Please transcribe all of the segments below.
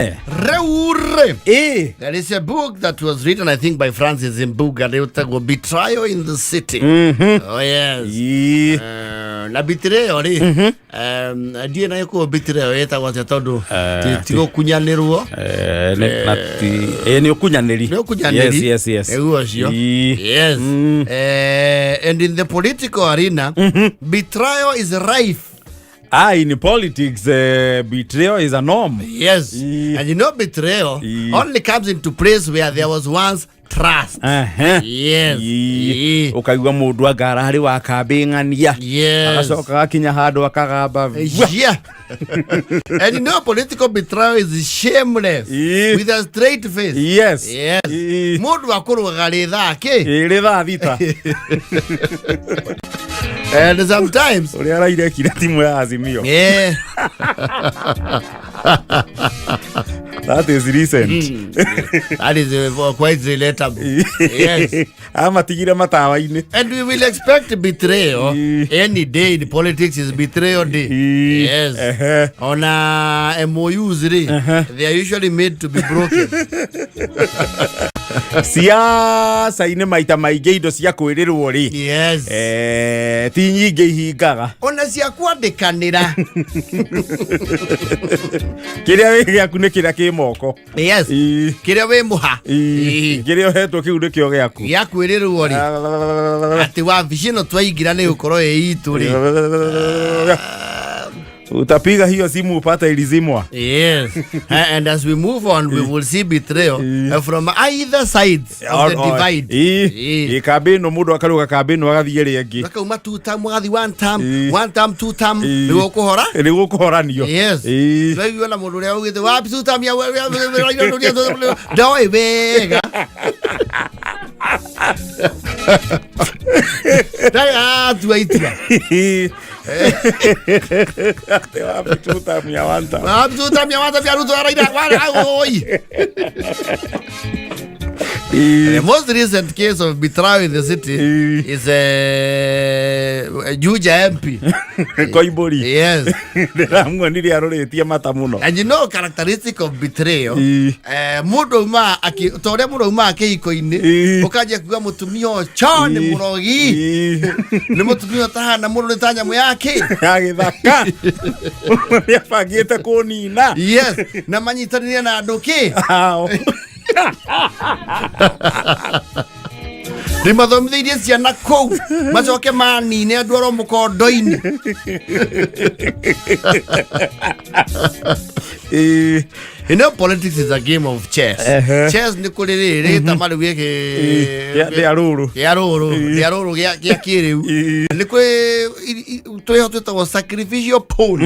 Rĩu rĩ, Ĩ. there is a book that was written, I think, by Francis Imbuga, rĩtagwo Betrayal in the City. Oh, yes. Ĩ. Na betrayal rĩ, ndiĩ na gĩkũyũ betrayal ĩtagwo atĩa tondũ ti gũkunyanĩrwo. Eh, nĩ ũkunyanĩri. Nĩ ũkunyanĩri. Yes. Nĩguo ũcio. Ĩ. Yes. And in the political arena, betrayal is rife. Ah, in politics, betrayal is a norm. Yes. And you know betrayal only comes into place where there was once trust. Yes. Ĩ. Ũkaigua mũndũ anga ararĩ wa kambĩ ng'ania. Agacoka agakinya handũ akagamba. Yeah. And you know political betrayal is shameless. With a straight face. Yes. Mũndũ akũrũgaga rĩ thaa kĩ? Ĩrĩ thaa 6. And sometimes Ũrĩa arairekire timu ya Azimio. That is recent. That is quite relatable. Yes. Amatigire matawa-inĩ. And we will expect betrayal any day in politics is betrayal day. Yes. On MOUs, rĩ, they are usually made to be broken. Ciaca-inĩ maita maingĩ indo cia kwĩrĩrwo rĩ, ti nyingĩ ihingaga. Ona cia kwandĩkanĩra. Kĩrĩa wĩ gĩaku nĩ kĩrĩa kĩ moko. Yes. Kĩrĩa wĩ mũha. Kĩrĩa ũhetwo kĩu nĩkĩo gĩaku. Gĩa kwĩrĩrwo rĩ. Atĩ wabici ĩno twaingĩra nĩ gũkorwo ĩ itũ rĩ. Utapiga hiyo simu upate ilizimwa. Yes. And as we move on, we will see betrayal from either sides of the divide. Ĩ kambĩ ĩno mũndũ akarũga kambĩ ĩno agathiĩ ĩrĩa ĩngĩ. Makauma two term, wagathiĩ one term, one term, two term, nĩguo kũhora. Nĩguo kũhoranio. Yes. Twaigua na mũndũ ũrĩa augĩte wapi two term ya ndoĩ wega. Ndarĩ atua itua. Atĩ wapi two term ya one term. Wapi two term ya one term ya Ruto araira wara oi. The most recent case of betrayal in the city is Juja MP. Koimbũri. Yes. Ndĩramuonire arũrĩtie mata mũno. And you know characteristic of betrayal, mũndũ auma ta ũrĩa mũndũ aumaga kĩhiko-inĩ, ũkanjia kuga mũtumia ũcio nĩ mũrogi, nĩ mũtumia ũtahana mũndũ nĩ ta nyamũ ya kĩ. Ya gĩthaka. Nĩabangĩte kũnina. Yes. Na manyitanĩre na andũ kĩ. Ao. Nĩ mathomithĩirie ciana kũu macoke manine andũ aro mũkondo-inĩ. You know politics is a game of chess. Chess nĩ kũrĩ rĩrĩ rĩtama rĩu gĩkĩ Rĩa rũrũ. Gĩa rũrũ, rĩa rũrũ gĩa kĩrĩu. Nĩ kwĩ twĩho twĩtagwo sacrificial pawns.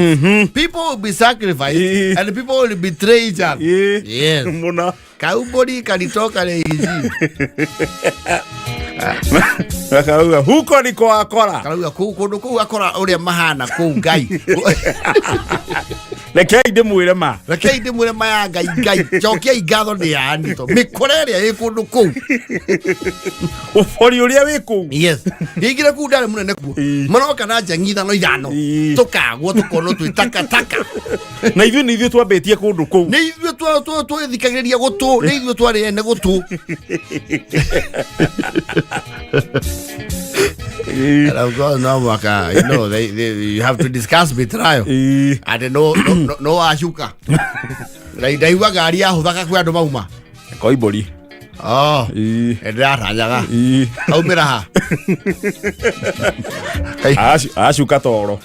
People will be sacrificed and people will betray each other. Yes. Mũno. Kaumbũri kalitoka rĩici. Akauga huko ni kwa akora. Karauga kũu kũndũ kũu akora ũrĩa mahana kũu Ngai. Rekei ndĩmwĩre ma. Rekei ndĩmwĩre maya Ngai Ngai cokiai ngatho nĩ yani to mĩkora ĩrĩa ĩ kũndũ kũu. Ũbori ũrĩa wĩ kũu. Yes. Ngĩingĩra kũu ndarĩ mũnene kuo. Maroka na njangi ithano ithano. Tũkagwo tũkonwo twĩ takataka. Na ithuĩ nĩ ithuĩ twambĩtie kũndũ kũu. Nĩ ithuĩ twĩthikagĩrĩria gũtũ, nĩ ithuĩ twarĩ ene gũtũ. And of course, no mwaka, you know, you have to discuss betrayal. Atĩ no wacuka. Na ndaigua ngari yahũthaga kwĩ andũ mauma. Koimbũri. Oh. Ndĩratanyaga. Aumĩra ha? Acuka toro.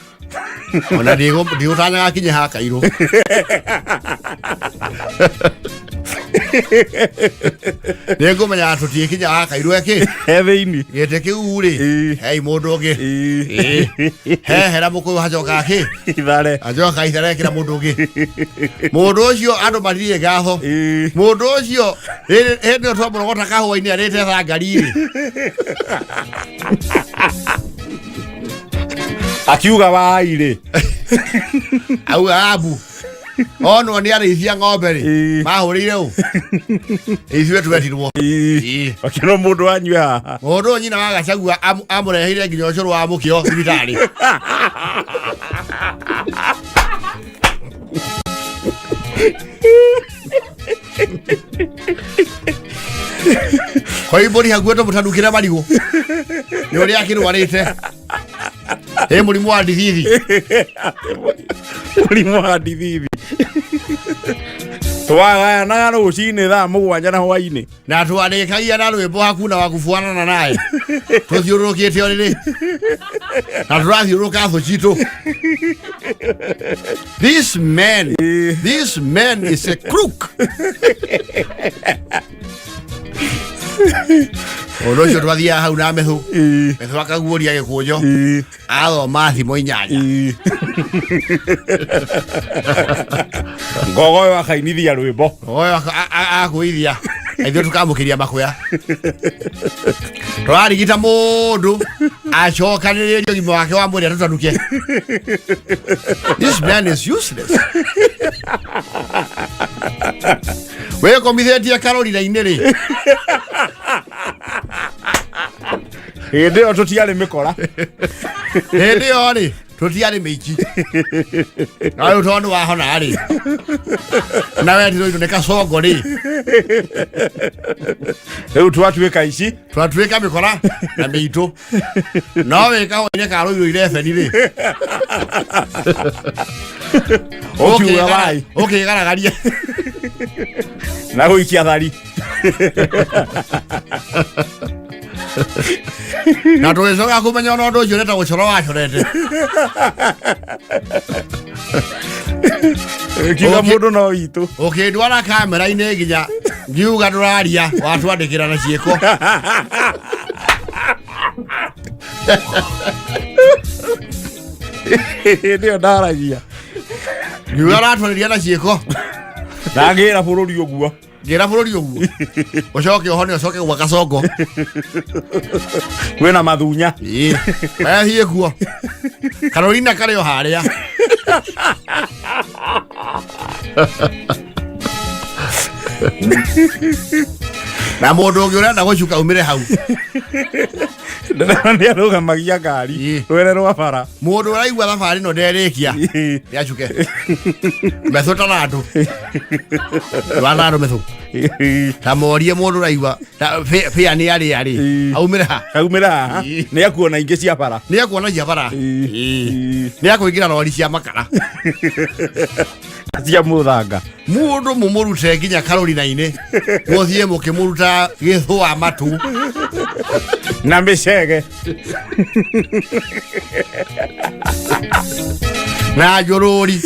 Ona ndigũtanyaga kinye ha kairũ. Nĩngũmenya tũtiĩkinya ha kairũ eki. He thĩinĩ. Gĩtĩ kĩu rĩ, hei mũndũ ũngĩ. Hehera mũkũyũ hacoka kĩ? Ithare. Acoka ithare kĩra mũndũ ũngĩ. Mũndũ ũcio andũ matirĩ ngatho. Mũndũ ũcio hĩndĩ ĩyo twamũrogota kahũa-inĩ arĩte thangari rĩ. Akiuga wai rĩ. Auga abu. Onwo nĩ arĩithia ng'ombe rĩ. Mahũrĩire ũ? Ithuĩ twetirwo. Akĩrwo mũndũ wanyu haha. Mũndũ ũyũ nyina wa Gachagua amũreheire nginya ũcũrũ wa mũkĩo thibitarĩ. Koimbũri hakuĩtwo mũtanukĩre marigũ nĩ ũrĩa akĩrwarĩte ĩ mũrimũ wa ndithithi. Mũrimũ wa ndithithi twagayanaga rũcinĩ thaa 7 na hwainĩ. Na twarĩkagia na rwĩmbo hakuna wa kufuanana naye tũthiũrũrũkĩte ũrĩrĩ na tũrathiũrũrũka thũ citũ. This man, this man is a crook. Ũndũ ũcio twathiaga hau na methũ methũ akaguũria gĩkũnjo athoma thimo 8. Ngogo ũyũ akainithia rwĩmbo. Oyo akũithia ithuĩ tũkamũkĩria makuya tũrarigita mũndũ acokanĩrĩrie ũgima wake wa mwĩrĩ atũtanuke. This man is useless. Wĩkomithĩtie karorira-inĩ rĩ. Hĩndĩ ĩyo tũtiarĩ mĩkora. Hĩndĩ ĩyo rĩ tũtiarĩ mĩiki na rĩu tondũ wahona rĩ na wetirwo indo nĩ kacongo rĩ. Rĩu twatuĩka ici. Twatuĩka mĩkora na mĩitũ no wĩka hwainĩ ka rũirũ irebeni rĩ. Ũkiuga wai. Ũkĩgaragaria. Na gũikia thari. Na tũgĩcoka kũmenya ona ũndũ ũcio ũreta gũcora wacorete. Kiuga mũndũ no witũ. Ũkĩndwara kamera-inĩ nginya ngiuga ndũraria watwandĩkĩra na ciĩko. Hĩndĩ ĩyo ndaragia. Ngiuga ũratwarĩria na ciĩko. Ndangĩra bũrũri ũguo. Ngĩra bũrũri ũguo ũcoke ũhone ũcoke gwa kacongo. Kwĩna mathunya. Ĩĩ, wethiĩ kuo karorina karĩ o harĩa. Na mũndũ ũngĩ ũrenda gũcuka umĩre hau. Ndereba nĩ arũgamagia ngari. Ĩĩ. Rwere rwa bara. Mũndũ ũraigua thabarĩ ĩno nderĩkia nĩacuke methũ tarandũ rwanandũ methũ ta morie mũndũ ũraigua bĩa nĩ arĩa rĩ. Ĩĩ. Aumĩre ha? Aumĩra haha. Ĩĩ. Nĩ akuona ingĩ cia bara. Nĩ akuona cia bara. Ĩĩ. Nĩ akũingĩra rori cia makara. Cia mũthanga. Mũndũ mũmũrute nginya karorina-inĩ mũthiĩ mũkĩmũruta gĩthũa matũ. Na mĩcege. Na njũrũri.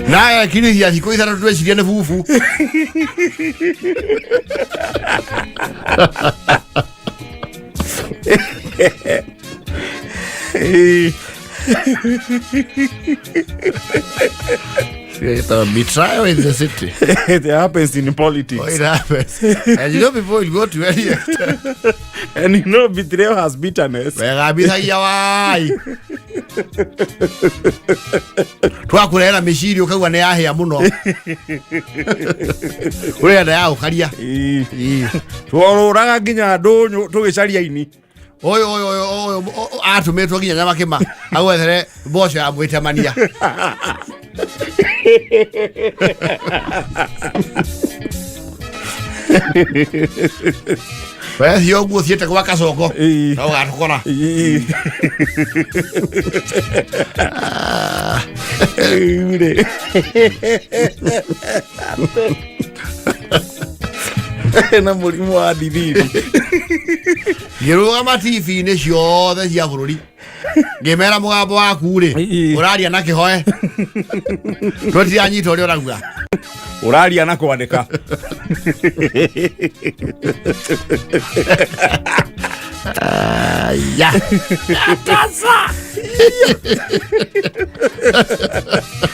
Na ekirithia thikũ 3 twecirie nĩ bubu. The betrayal in the city. It happens in politics. Oh, it happens. And you know people will go to any extent. And you know betrayal has bitterness. Wegambithagia wai. Twakũrehera mĩciri ũkaigua nĩ yahĩa mũno. Ũrenda ya ũkaria. Tworũraga nginya ndũnyũ tũgĩcaria ini. Ũyũ ũyũ ũyũ ũyũ atũmĩtwo nginya Nyamakĩma agwethere mboco ya mwĩtemania. Wethiĩ ũguo ũthiĩte gwa kacongo Ĩĩ. no ũgatũkora. Rĩu rĩ. Na mũrimũ wa ndithiri. Ngĩrũgama TV-inĩ ciothe cia bũrũri ngĩmera mũgambo waku rĩ Ĩĩ. ũraria na kĩhoe tũtiranyita ũrĩa ũrauga. Ũraria na kwandĩka. Ya.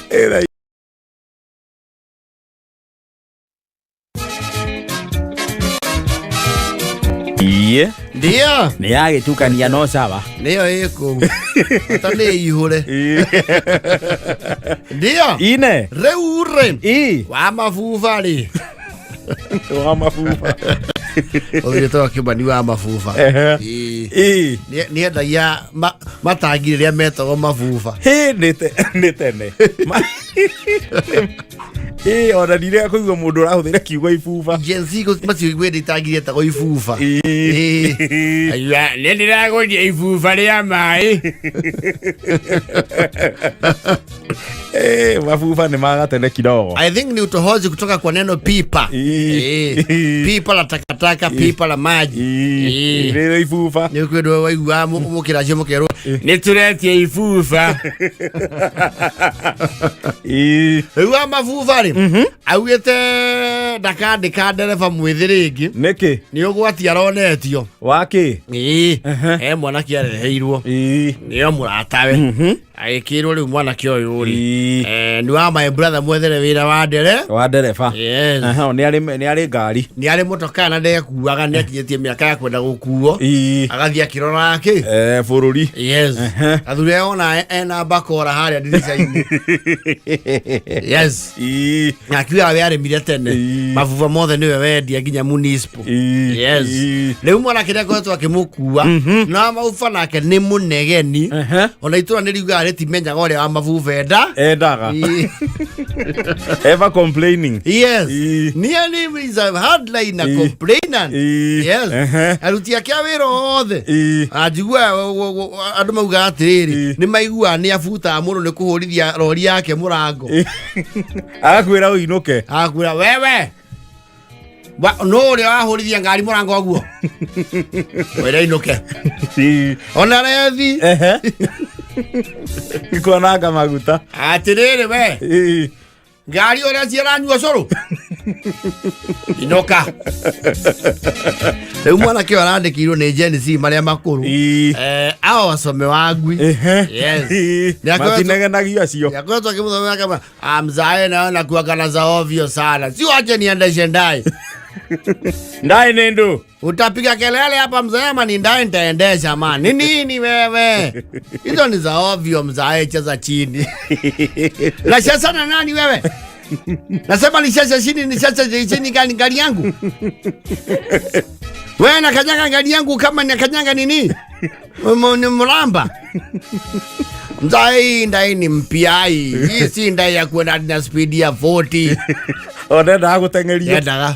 Ĩra. Iye. Ndio. Nĩ yagĩtukania no sawa. Nĩyo ĩ kũu bata nĩ ihũre. Ndio. Ine. Rĩu rĩ Ĩ. wa mabuba rĩ. Wa mabuba. Ũyũ wĩtagwo Kĩmani wa mabuba. Ĩĩ. Nĩendagia matangi rĩrĩa metagwo mabuba. Hĩ, nĩ tene. Ĩ, ona ndirega kũigua mũndũ ũrahũthĩra kiugo ibuba. Gen Z macio itangi rĩetagwo ibuba. Ĩĩ. Aiya, nĩ ndĩragũria ibuba rĩa maĩ. Eh, mabuba nĩ magatene kidogo. I think ni utohozi kutoka kwa neno pipa. Pipa la takataka, pipa la maji. Rĩrĩ ibuba. Nĩ kwendwo waigua mũkĩracio mũkerwo nĩ tũretia ibuba. Rĩu wa mabuba rĩ, augĩte ndakandĩka ndereba mwĩthĩ rĩngĩ. Nĩkĩ? Nĩ ũgwati aronetio. Wakĩ? Ĩĩ. He mwanake areheirwo. Nĩo mũratawe. Agĩkĩrwo rĩu mwanake ũyũ rĩ, nĩ wa my brother, mwethere wĩra wa ndere Wa ndereba. Yes. Aha, nĩ arĩ ngari. Nĩ arĩ mũtokaa na ndekuaga, nĩ akinyĩtie mĩaka ya kwenda gũkuo. Agathiĩ akĩrora kĩ. Eh, bũrũri. Yes. Athuri ona ena bakora harĩa ndirica-inĩ. Yes. Na akiuga we arĩmire tene. Mabuba mothe nĩwe wendia nginya municipal. Yes. Rĩu mwanake nĩ akoretwo akĩmũkua na mabuba, nake nĩ mũnegeni. Ona itũra nĩ riugaga rĩtimenyaga ũrĩa wa mabuba enda. Endaga. Ever complaining. Yes. Nearly is a hardliner complainant. Yes. Aruti ake a wĩra othe. Anjigua andũ maugaga atĩrĩrĩ, nĩ maiguaga nĩ abutaga mũno nĩ kũhũrithia rori yake mũrango. Agakwĩra ũinũke. Akwĩra wewe, nũ ũrĩa wahũrithia ngari mũrango ũguo, wĩra inũke. Ona rethi. Ikuonanga maguta. Atĩrĩrĩ we, ngari ũrĩa ciaranyua cũrũ, inũka. Rĩu mwanake ũyũ arandĩkirwo nĩ Gen Z marĩa makũrũ. Ao wasome wa ngui. Yes. Matinegenagia acio. Akoretwo akĩmũthomera kama mzae naona kuagana za ovyo sana, si wache niendeshe ndai. Ndaĩ nĩ ndũ. Utapiga kelele hapa mzae, ama ni ndai nitaendesha man? Ni nini wewe? Hizo ni za ovyo mzae, cheza chini. Nacheza na nani wewe? Nasema nicheze chini, nicheze chini gani gari yangu? Wewe nakanyaga gari yangu kama nakanyanga nini? Ni mramba. Mzae, hii ndai ni mpya hii. Hii si ndai ya kwenda na speed ya 40. Onendaga gũteng'erio. Endaga.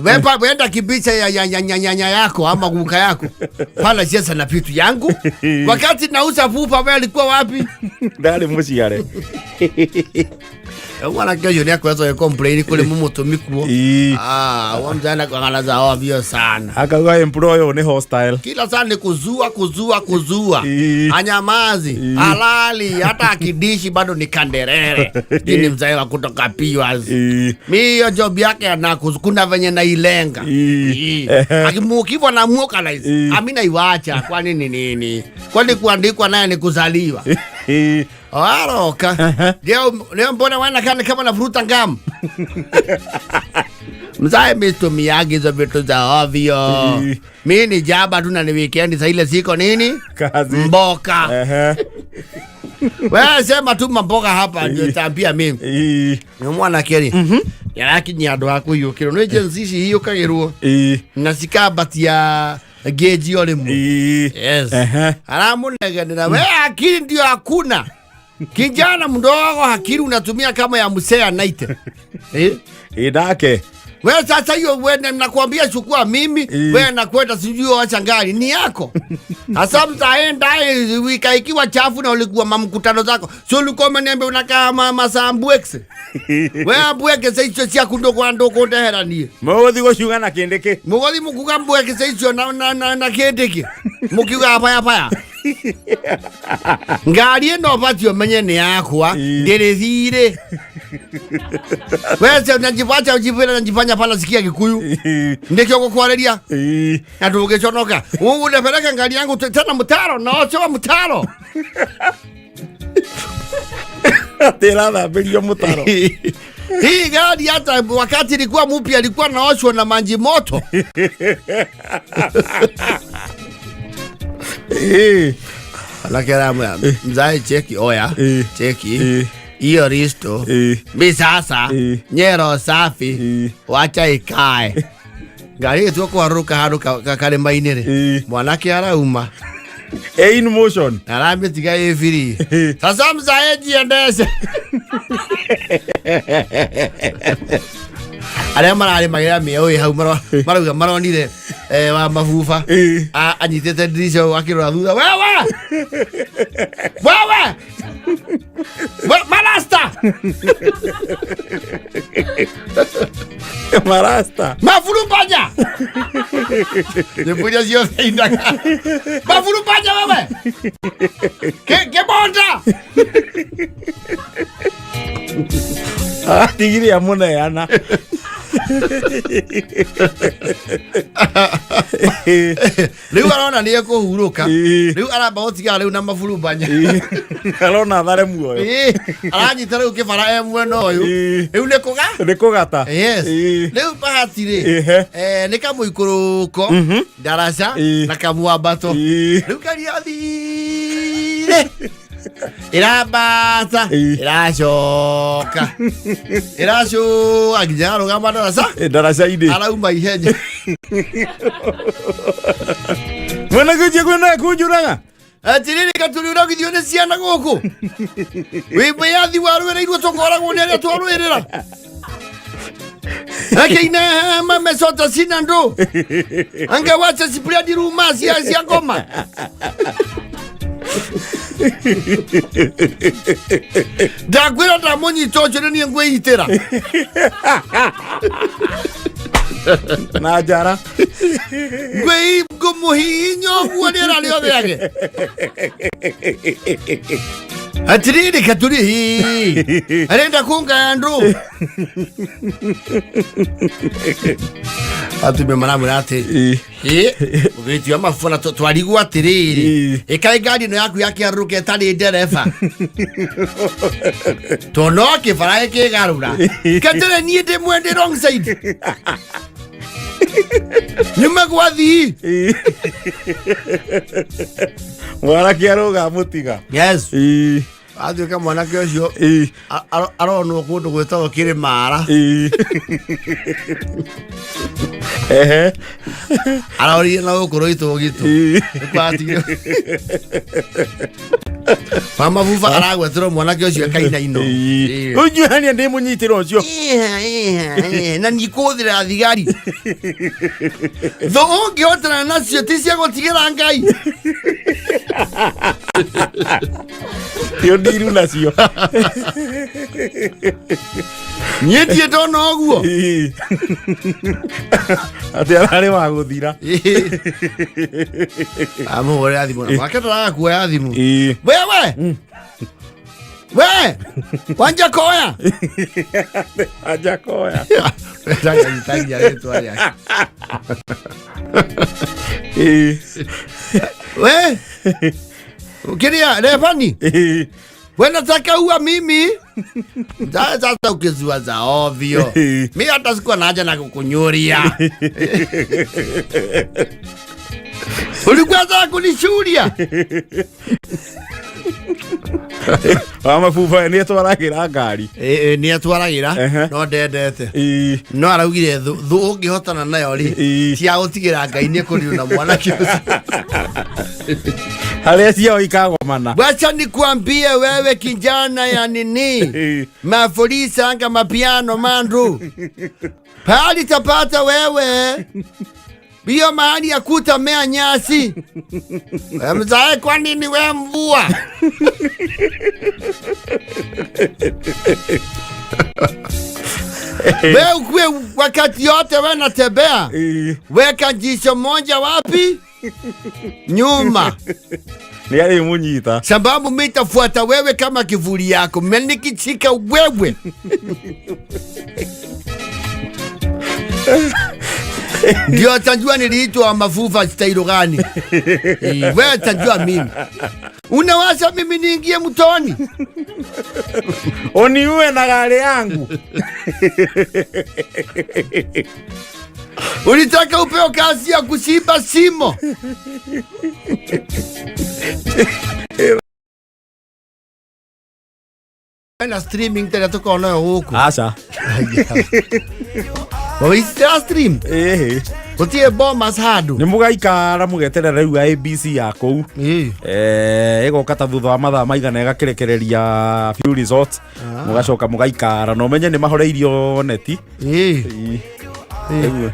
Wepa wenda kibicha ya nyanya yako ama guka yako. Pala cheza na vitu yangu. Wakati nauza pupa wewe alikuwa wapi? Ndarĩ mũciare. Mwanake ũcio nĩ akoretwo agĩ complain kũrĩ mũmũtũmi kuo. Ah, huo mzana kwa za ovyo sana. Akauga employer ũyũ nĩ hostile. Kila saa ni kuzua, kuzua, kuzua. Anyamazi, halali, hata akidishi bado ni kanderere. Hii ni mzee wa kutoka Piwas. Mi hiyo job yake anakuzu, kuna venye nailenga. Akimukivwa na muokalize. Ami naiwacha, kwani ni nini? Kwani kuandikwa naye ni kuzaliwa? Aroka. Leo mbona wana kana kama navuruta ngamu? Mzae, mitumiagi hizo vitu za ovyo. Mi ni jaba tu na ni weekend sa ile siko nini? Kazi. Mboka. Wewe sema tu mamboka hapa ndio tambia mimi. Ni mwana keri. Yarakinyia andũ a kũiyũkĩrwo nĩ Gen Z ici iyũkagĩrwo na cikambatia ngeji o rĩmwe. Yes. Aramũnegenera, we akili ndio hakuna. Kijana mdogo akili unatumia kama ya mzee anaite. Eh? Ĩ nake. We sasa hiyo we nakwambia chukua mimi, we nakwenda sijui wacha ngari ni yako. Hasa mtaenda wika ikiwa chafu na ulikuwa mamkutano zako. Sio ulikuwa umeniambia unakaa masaa mbwekse. We mbwekse icio ciaku ndũkwenda ndehera niĩ. Mũgũthiĩ gũciuga na kĩndĩ kĩ. Mũgothi mũkuga mbwekse icio na kĩndĩ kĩ. Mũkiuga baya baya. Ngari ĩno ũbatiĩ ũmenye nĩ yakwa, ndĩrĩ thirĩ. Wewe unajifanya ujivile unajifanya pala sikia Gikuyu. Ndikio gukwarĩria na ndũngĩconoka. Unapeleka ngari yangu tena mtaro na ocho mtaro. Atĩ ĩrathambĩrio mũtaro. Hii gari hata wakati ilikuwa mpya ilikuwa naoshwa na maji moto. Alakera mzae, cheki oya. Cheki. Hiyo risto. Mi sasa nyero safi. Wacha ikae. Ngari ĩtua kũharũrũka handũ karĩma-inĩ rĩ, mwanake arauma. In motion. Na aramĩtiga ĩ free. Sasa mzae jiendeshe. Arĩa mararĩmagĩra mĩeũ ĩ hau marauga maronire wa mabuba anyitĩte ndirica ũũ akĩrora thutha, wewe wewe we, marasta. Marasta. Maburubanya, nyĩmbo iria ciothe inaga maburubanya wewe kĩbonda. Atigire amũneana. Rĩu arona nĩ ekũhurũka. Rĩu aramba gũtigana rĩu na maburubanya. Arona thare muoyo. Aranyita rĩu kĩbara e mwena ũyũ. Rĩu nĩ kũga nĩ kũgata. Yes. Rĩu bahati rĩ, nĩ kamũikũrũko ndaraca na kamwambato. Rĩu karia thire ĩrambata, ĩracoka, ĩracoka nginya yarũgama ndaraca. Ndaraca-inĩ. Arauma ihenya. Mwena kũnjia kwenda kũnjũraga. Atirĩrĩ gatũrĩ ũragithio nĩ ciana gũkũ wĩ mwĩyathi warũĩrĩirwo tũkoragwo nĩ arĩa twarũĩrĩra akeina mamesota sina ndo angawacha sipriadi ruma cia cia ngoma. Ndakwĩra ndamũnyita ũcio nĩ niĩ ngwĩitĩra. Na njara. Ngwĩ ngũmũhihinya ũguo rĩera rĩothe age atirĩrĩ katũrĩ arenda kũngaya ndũ atumia maramwĩra atĩ ũgĩtua mabura twarigwo atĩrĩrĩ, ĩkaĩ ngari ĩno yaku yakĩarũrũka ĩtarĩ ndereba to no kĩbara ĩkĩgarũra ketere niĩ ndĩ mwende wrong side nyume gwathii. Mwanake arũga mũtiga. Yes. Atuĩka mwanake ũcio aronwo kũndũ gwĩtagwo Kĩrĩmara. Arorire na gũkũ rũitũ gitũ. Nĩkwatigire mama buba aragweterwo mwanake ũcio akainaino. Ũnjuhania ndĩ mũnyitĩra ũcio. Na nikũthĩra thigari thũ ũngĩhotana nacio ti cia gũtigĩra Ngai. Tio ndiru nacio. Niĩ ndirĩ ndona ũguo. Atĩ ararĩ wa gũthira. Amũhũrĩra thimũ na make ndarakuoya thimũ. Wewe we Wanjakoya. Anjakoya. Ndaganyitagia rĩtwa rĩake. We kiria Revani, we nataka ua mimi. Sasa ukizua za ovyo, mi hata sikuwa na haja na kukunyuria, ulikuwa za kunishuria. Wa mabuba nĩ atwaragĩra ngari. Nĩ atwaragĩra. No ndendete. No araugire thũ thũ ũngĩhotana nayo rĩ, cia gũtigĩra Ngai nĩ kũniũna mwanake ũcio. Harĩa ciao ikagomana. Wacha nikuambie wewe kijana ya nini, mafolisa anga mapiano mandu pahali tapata wewe hiyo mahali ya kutamea nyasi. We mzae, kwa nini we mvua we ukue wakati yote we natembea, weka jicho moja wapi nyuma. Nĩ arĩ mũnyita. Sababu mimi tafuata wewe kama kivuli yako, menikichika wewe ndio atajua niliitwa mafufa stailo gani. Wewe atajua mimi unawasha mimi niingie mtoni. Uniue na gari yangu. Ulitaka upewe kazi ya kushimba simo. Na streaming tena tuko nayo huku. Aca. Wawicitira stream. Ĩhĩ. Gũtirĩ bomas handũ. Nĩ mũgaikara mũgeterera rĩu ABC ya kũu. Ĩĩ. Ĩgoka ta thutha wa mathaa maigana ĩgakĩrekereria few results. Mũgacoka mũgaikara na ũmenye nĩ mahoreirio neti. Ĩĩ. Ĩĩ. Rĩu,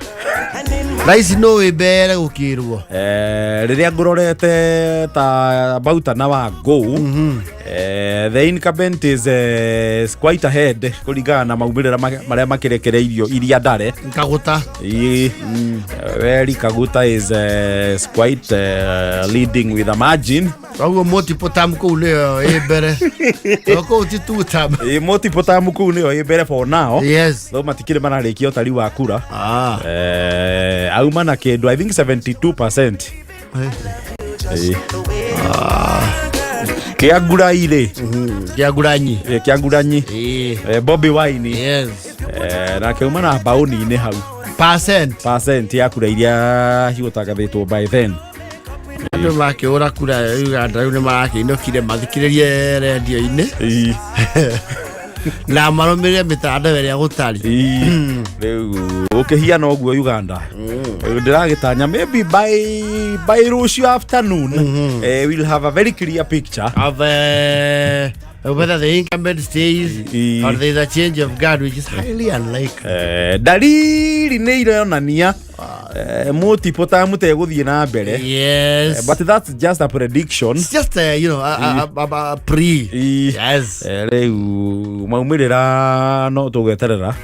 Thaa ici no wĩ mbere gũkĩrwo. Rĩrĩa ngũrorete ta about an hour ago, the incumbent is quite ahead kũringana na maumĩrĩra marĩa makĩrekereirio iria ndare. Kaguta. Ĩĩ. Yoweri Kaguta is quite leading with a margin. Koguo multiple term kũu nĩyo ĩ mbere. To kũu ti two term. Ĩĩ, multiple term kũu nĩyo ĩ mbere for now. Yes. No matikĩrĩ mararĩkia ũtari wa kura. Ah. Auma na kĩndũ I think 72%. Ĩĩ. Kĩangurai rĩ. Kĩaguranyi. Ĩĩ, Kĩanguranyi. Ĩĩ. Bobi Wine. Yes. Nake auma na mbaũni-inĩ hau. Percent. Percent ya kura iria cigũtangathĩtwo by then. Andũ makĩhũra kura Uganda rĩu nĩ marakĩinũkire mathikĩrĩrie rendio-inĩ na marũmĩrĩre mĩtandao ĩrĩa gũtarĩ. Ĩĩ. Rĩu ũkĩhiana ũguo Uganda. Rĩu ndĩragĩtanya maybe by rũciũ afternoon, we'll have a very clear picture of whether the incumbent stays or there is a change of guard, which is highly unlikely. Dalili nĩ ironania multiple term tegũthiĩ na mbere. Yes. But that's just a prediction. It's just a, you know, a pre. Ĩĩ. Yes. Rĩu maumĩrĩra no tũgeterera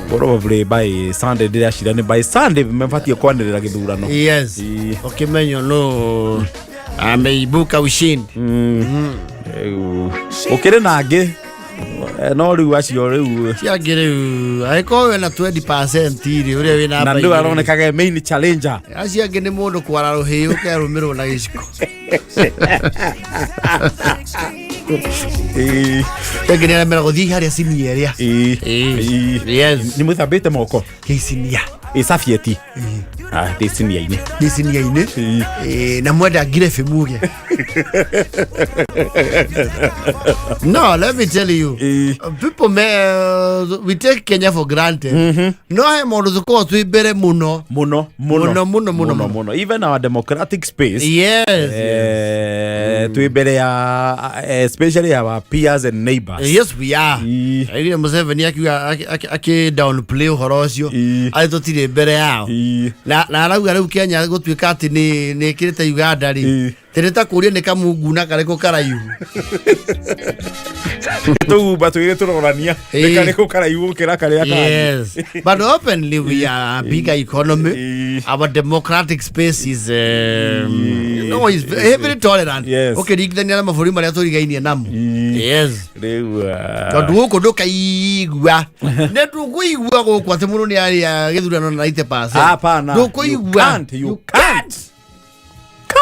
probably by Sunday, ndĩracira nĩ by Sunday mabatiĩ kwanĩrĩra gĩthurano. Yes. Ĩĩ. Ũkĩmenywo no ameibuka ushindi. Rĩu ũkĩrĩ na angĩ, no rĩu acio rĩu Ciangĩ rĩu angĩkorwo wĩna 20% rĩ, ũrĩa wĩna na ndũ aronekaga main challenger. Acio angĩ nĩ mũndũ kwara rũhĩ ũkerũmĩrwo na gĩciko. Angĩ nĩ arĩa gũthiĩ harĩa cinia ĩrĩa. Ĩĩ. Yes. Nĩ mwĩthambĩte moko? Gĩcinia. Ĩ cabieti. Ah, ndĩ cinia-inĩ. Nĩ cinia-inĩ. Ĩĩ. Ĩĩ, na mwenda ngirebi muge. No, let me tell you. Ĩĩ. People may, we take Kenya for granted. No he maũndũ tũkoragwo twĩ mbere mũno. Mũno mũno. Mũno, mũno, mũno, mũno. Mũno, even our democratic space, Yes. twĩ mbere ya especially our peers and neighbors. Yes, we are. Ĩĩ. Aigire Museveni akiuga akĩ downplay ũhoro ũcio. Ĩĩ. Atĩ tũtirĩ mbere yao. Ĩĩ. Na arauga rĩu Kenya gũtuĩka atĩ nĩ ĩkĩrĩte Uganda rĩ. Ĩĩ. Tĩrĩ ta kũria nĩ kamunguna karĩkũ karaihu. Tũgumba twĩrĩ tũrorania nĩ Ĩĩ. karĩkũ karaihu gũkĩra karĩa kangĩ. Yes. But openly we are a bigger economy. Ĩĩ. Our democratic space is no, is very tolerant. Yes. Ũkĩringithania na mabũrũri marĩa tũrigainie namo. Ĩĩ. Yes. Rĩu Tondũ gũkũ ndũkaigua nĩ tũkũigua gũkũ atĩ mũndũ nĩ arĩa gĩthurano na 90%. Hapana. You Ndũkũigua. can't, you can't.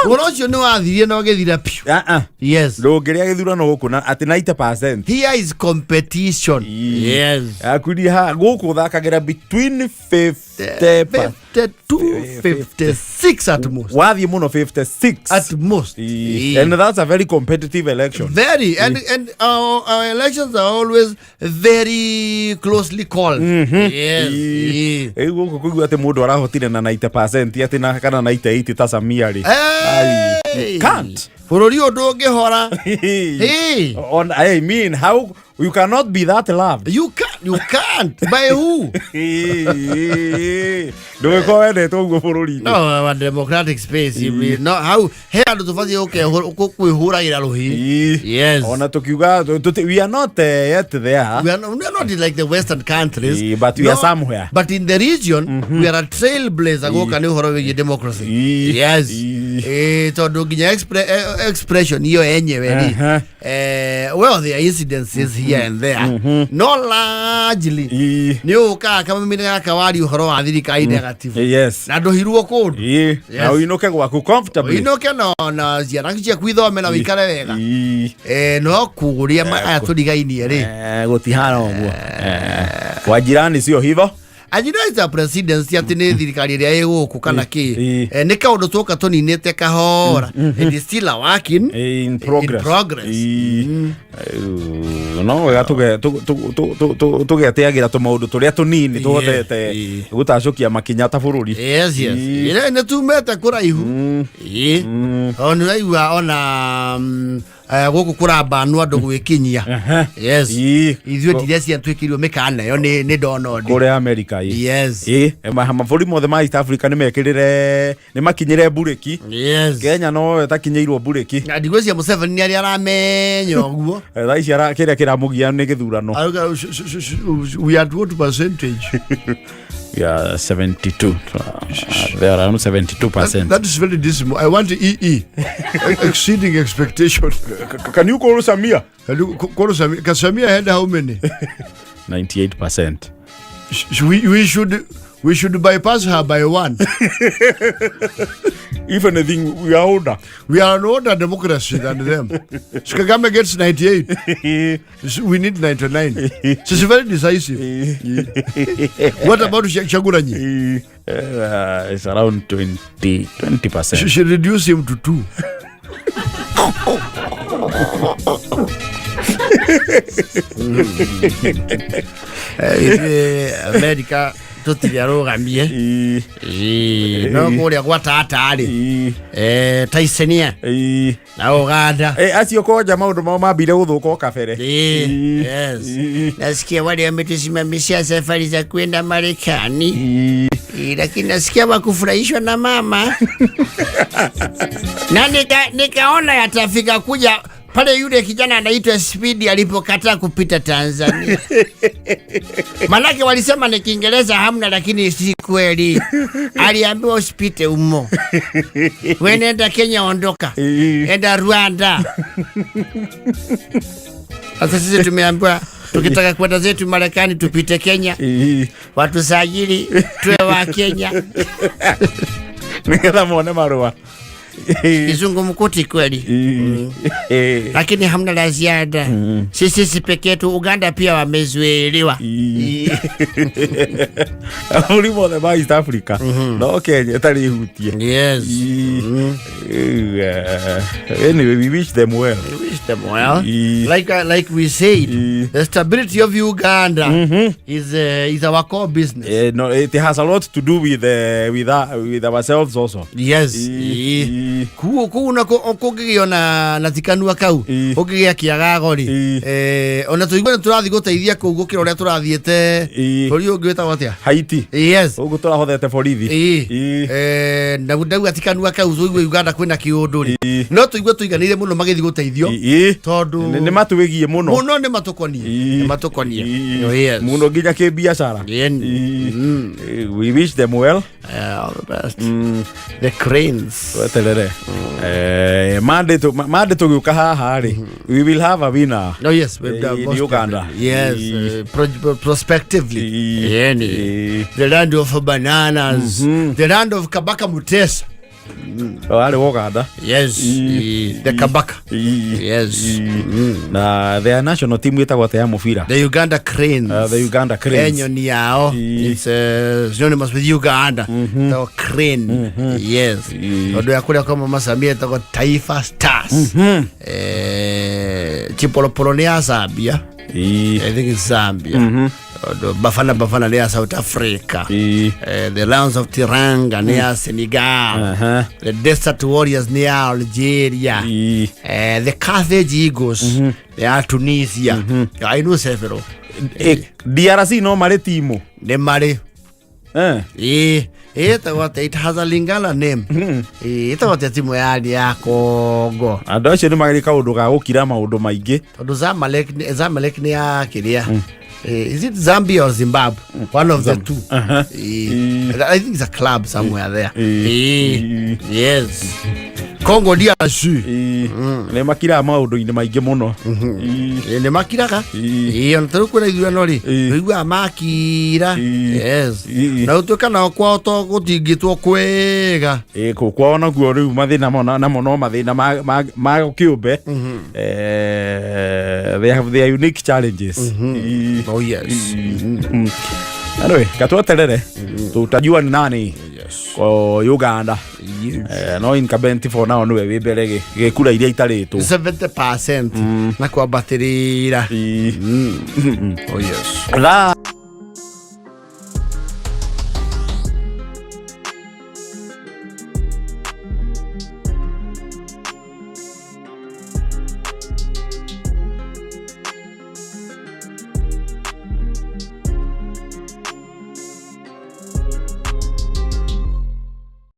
Ũhoro ũcio nĩ wathirie na ũgĩthira piũ. Ah, ah. Yes. Ndũngĩrĩa gĩthurano gũkũ na atĩ 90%. Here is competition. Ĩĩ. Yes. Akuria ha gũkũ ũthakagĩra between 50 52, 56 at most. Wathiĩ mũno 56. At most. Ĩĩ. And that's a very competitive election. Very. And our elections are always very closely called. Yes. Ĩĩ. Ĩĩ. Rĩu gũkũ kũigua atĩ mũndũ arahotire na 90% atĩ na kana 98 ta Samia rĩ. Ai, Hey. you can't. Bũrũri ũyũ ndũngĩhora. Hey. On, I mean, how you cannot be that loved. You can't. You can't. By who? Ndũgĩkorwo wendetwo ũguo bũrũri-inĩ. No, our democratic space. You mean, no, how he andũ tũbatiĩ kwĩhũragĩra rũhĩ. Ĩĩ. Yes. Ona tũkiuga we are not yet there. We are not like the Western countries. Ĩĩ, but we are somewhere. But in the region, we are a trailblazer gũka nĩ ũhoro wĩgiĩ democracy. Ĩĩ. Yes. Ĩĩ. Ĩĩ, tondũ nginya expression iyo yenyewe rĩ, well, there are incidences here and there. No largely, Ĩĩ. nĩ ũkaga kamamine gaka waria ũhoro wa thirikari negative. Na ndũhirwo kũndũ. Ĩĩ. Na ũinũke gwaku comfortably. Ũinũke na ciana ciaku ithome na ũikare wega. Ĩĩ. No kũrĩa aya tũrigainie rĩ. Gũtihana ũguo. Kwa jirani sio hivyo. And you know it's a presidency atĩ nĩ thirikari ĩrĩa ĩ gũkũ kana kĩ. Nĩ kaũndũ twoka tũninĩte kahora. It is still a working in progress. In progress. No wega tũgeteagĩra tũmaũndũ tũrĩa tũnini tũhotete gũtacũkia makinya ta bũrũri. Yes. Ĩrĩa nĩ tumĩte kũraihu. O nĩ ũraigua ona gũkũ kũrambanwo andũ gwĩkinyia. Yes. Ithuĩ ndirecia twĩkĩirwo mĩkana ĩyo nĩ Donald. Kũrĩa America ĩ. Yes. Ĩ, mabũrũri mothe ma East Africa nĩ mekĩrĩre, nĩ makinyĩre mburĩki. Kenya no ĩtakinyĩirwo mburĩki. Na ndigwĩciria Museveni nĩ arĩa aramenya ũguo. Thaa ici kĩrĩa kĩramũgia nĩ gĩthurano. Arauga, we are at what percentage? We are 72. They are around 72%. That is very dismal. I want EE. Exceeding expectation. Can you call Samia? Can you call Samia? Can Samia had how many? 98%. We should bypass her by one. If anything, we are older. We are an older democracy than them. Kagame gets 98. We need 99. She's very decisive. What about Kyagulanyi? It's around 20%. She reduced him to 2. America tũtirĩ arũgamie. No kũrĩa gwa tata rĩ, Tanzania na Uganda. Acio konja maũndũ mao mambire gũthũka o kabere. Yes. Nasikia wale wametusimamishia safari za kwenda Marekani. Lakini nasikia wakufurahishwa na mama. Na nikaona yatafika kuja pale yule kijana anaitwa Speed alipokataa kupita Tanzania. Manake walisema ni Kiingereza hamna, lakini si kweli. Aliambiwa usipite umo. Wewe nenda Kenya, ondoka. Enda Rwanda. Sasa sisi tumeambiwa tukitaka kwenda zetu Marekani tupite Kenya. Watusajili tuwe wa Kenya. Nĩgetha mone marũa. Kizungumkuti kweli. Lakini hamna la ziada. Sisi peke yetu, Uganda pia wamezuiliwa. Mabũrũri mothe ma East Africa no Kenya ĩtarĩ hutie. Yes. Anyway, we wish them well. We wish them well. Like we said, the stability of Uganda is our core business. No, it has a lot to do with ourselves also. Yes. Kuu nako kũngĩgĩo na tikanua kau ũngĩgĩa kĩagago rĩ, ona tũigue nĩ tũrathiĩ gũteithia kũu gũkĩra ũrĩa tũrathiĩte bũrũri ũngĩ wĩtagwo atĩa? Haiti. Yes. Ũguo tũrahothete borithi. Na ndauga tikanua kau tũigue Uganda kwĩna kĩũndũ rĩ, no tũigue tũiganĩire mũno magĩthiĩ gũteithio tondũ Nĩ matwĩgiĩ mũno. Mũno nĩ matũkonie. Nĩ matũkonie. Oh, yes. Mũno nginya kĩbiacara. We wish them well. All the best. The cranes. Tweterere. Monday tũgĩũka haha rĩ, we will have a winner. Oh yes, we've done In most Uganda. definitely. Yes, prospectively. Yani. The land of bananas. The land of Kabaka Mutesa. Arĩ wa Uganda. Yes, the Kabaka. Yes. Na their national team ĩtagwo atĩa ya mũbira? The Uganda Cranes. The Uganda Cranes. Enyoni yao. It's synonymous with Uganda. The crane. Yes. Tondũ ya kũrĩa kwa Mama Samia ĩtagwo Taifa Stars. Chipolopolo nĩ ya Zambia. I think it's Zambia. Tondũ Bafana Bafana nĩ ya South Africa. The Lions of Teranga nĩ ya Senegal. The Desert Warriors nĩ ya Algeria. The Carthage Eagles nĩ ya Tunisia. I know several. DRC no marĩ timu. Nĩ marĩ. Ĩtagwo atĩa? It has a Lingala name. Ĩtagwo atĩa timu ya Congo? Andũ acio nĩ marĩ kaũndũ ga gũkira maũndũ maingĩ. Tondũ Zamalek nĩ ya kĩrĩa. Is it Zambia or Zimbabwe? One of the two. I think it's a club somewhere there. Yes. Congo DRC. Nĩ makiraga maũndũ-inĩ maingĩ mũno. Nĩ makiraga. Ona tarĩu kwĩna ithurano rĩ, ũiguaga makira. Yes. Na gũtuĩka nao kwao to gũtingĩtwo kwega. Kũ kwao naguo rĩu mathĩna namo no mathĩna ma kĩũmbe. They have their unique challenges. Oh yes. Anyway, katweterere tutajua ni nani ko Uganda. No incumbent for now niwe wi mbere gikura iria itarĩtwo. 70% na kwambatĩrĩra. Oh yes. Thaa